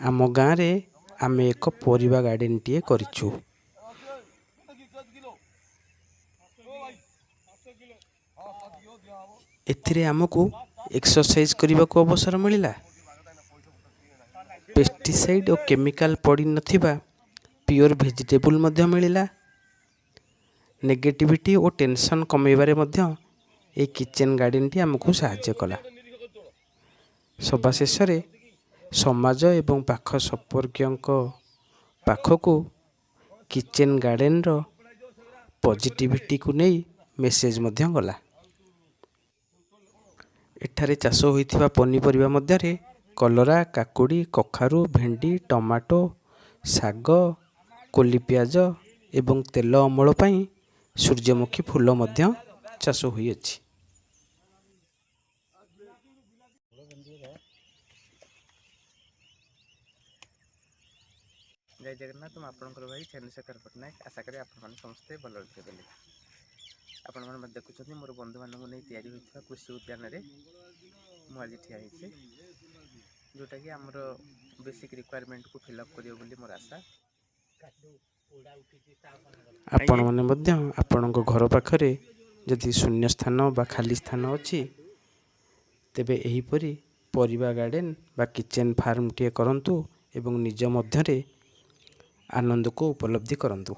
ଆମ ଗାଁରେ ଆମେ ଏକ ପରିବା ଗାର୍ଡ଼େନଟିଏ କରିଛୁ। ଏଥିରେ ଆମକୁ ଏକ୍ସରସାଇଜ୍ କରିବାକୁ ଅବସର ମିଳିଲା, ପେଷ୍ଟିସାଇଡ଼୍ ଓ କେମିକାଲ୍ ପଡ଼ିନଥିବା ପିଓର ଭେଜିଟେବୁଲ୍ ମଧ୍ୟ ମିଳିଲା। ନେଗେଟିଭିଟି ଓ ଟେନସନ୍ କମେଇବାରେ ମଧ୍ୟ ଏହି କିଚେନ୍ ଗାର୍ଡ଼େନଟି ଆମକୁ ସାହାଯ୍ୟ କଲା। ସବା ଶେଷରେ ସମାଜ ଏବଂ ପାଖ ସମ୍ପର୍କୀୟଙ୍କ ପାଖକୁ କିଚେନ୍ ଗାର୍ଡ଼େନର ପଜିଟିଭିଟିକୁ ନେଇ ମେସେଜ୍ ମଧ୍ୟ ଗଲା। ଏଠାରେ ଚାଷ ହୋଇଥିବା ପନିପରିବା ମଧ୍ୟରେ କଲରା, କାକୁଡ଼ି, କଖାରୁ, ଭେଣ୍ଡି, ଟମାଟୋ, ଶାଗ, କୋଲି ପିଆଜ ଏବଂ ତେଲ ଅମଳ ପାଇଁ ସୂର୍ଯ୍ୟମୁଖୀ ଫୁଲ ମଧ୍ୟ ଚାଷ ହୋଇଅଛି। ଜୟ ଜଗନ୍ନାଥ। ମୁଁ ଆପଣଙ୍କର ଭାଇ ଚନ୍ଦ୍ରଶେଖର ପଟ୍ଟନାୟକ। ଆଶା କରେ ଆପଣମାନେ ସମସ୍ତେ ଭଲରେ ଥିବେ ବୋଲି। ଆପଣମାନେ ମୋତେ ଦେଖୁଛନ୍ତି, ମୋର ବନ୍ଧୁମାନଙ୍କୁ ନେଇ ତିଆରି ହୋଇଥିବା କୃଷି ଉଦ୍ୟାନରେ ମୁଁ ଆଜି ଠିଆ ହେଇଛି, ଯେଉଁଟାକି ଆମର ବେସିକ୍ ରିକ୍ୱାରମେଣ୍ଟକୁ ଫିଲ୍ଅପ୍ କରିବ ବୋଲି ମୋର ଆଶା। ଆପଣମାନେ ମଧ୍ୟ ଆପଣଙ୍କ ଘର ପାଖରେ ଯଦି ଶୂନ୍ୟ ସ୍ଥାନ ବା ଖାଲି ସ୍ଥାନ ଅଛି, ତେବେ ଏହିପରି ପରିବା ଗାର୍ଡ଼େନ ବା କିଚେନ୍ ଫାର୍ମଟିଏ କରନ୍ତୁ ଏବଂ ନିଜ ମଧ୍ୟରେ ଆନନ୍ଦକୁ ଉପଲବ୍ଧି କରନ୍ତୁ।